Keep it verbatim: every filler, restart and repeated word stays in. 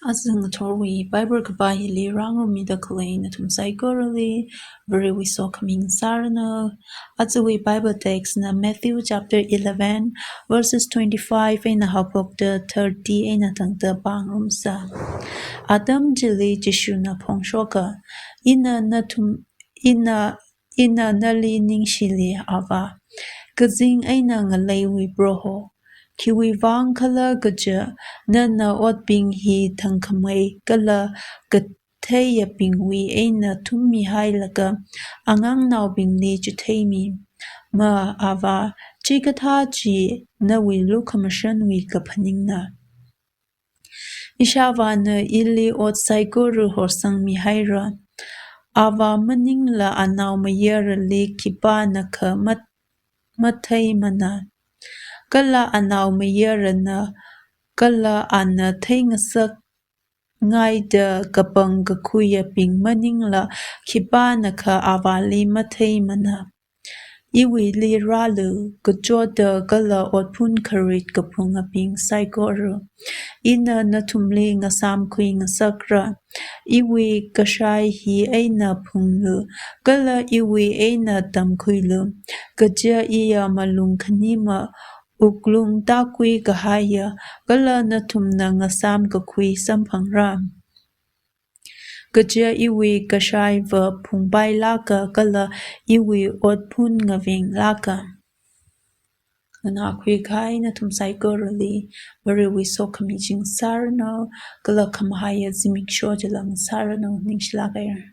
Aja ngathorwui Bible kapā hili rāngarummida khalei nathum saikorali Varewui sokhami ngasāranu. Ajawui Bible text na Matthew chapter eleven, verses twenty-five eina haophokta thirty eina tangda pāngarumsa. Atam chili Jishuna phongshoka, "Ina nathum, ina, ina nali ningshili, Avā, kazing eina ngaleiwui Proho. Khiwuivang khala kaja, nana otbing hi thangkhamei kala katheiyabingwui eina thummihailaga, angangnaobingli chitheimi. Ma, Avā, chikathā chi nawui lukhamashanwui kaphaningna. Ishāvāna ili ot saikora horsangmihaira. Avā maningla anaomayarali khipānakha mat-, matheimana. Kala anaomayarana kala ana theingasakngaida kapangkakhuiyabing maningla khipānakha Avāli matheimana. Iwuili rālu, kachoda kala otphun kharit kaphungabing saikora. Ina nathumli ngasāmkhui ngasakra. Iwui kashai hi eina phunglu, kala iwui eina tamkhuilu. Kaja iya malung khanima, wuklung tākhui kahaiya, kala nathumna ngasāmkakhui samphangra. Kaja iwui kashaiva phungpailāka kala iwui otphun ngavenglāka." Nganākhui kahai nathum saikorali Varewui sokhami chi ngasāranu, kala khamahaiya zimiksho chila ngasāranu. Ningshilāk haira.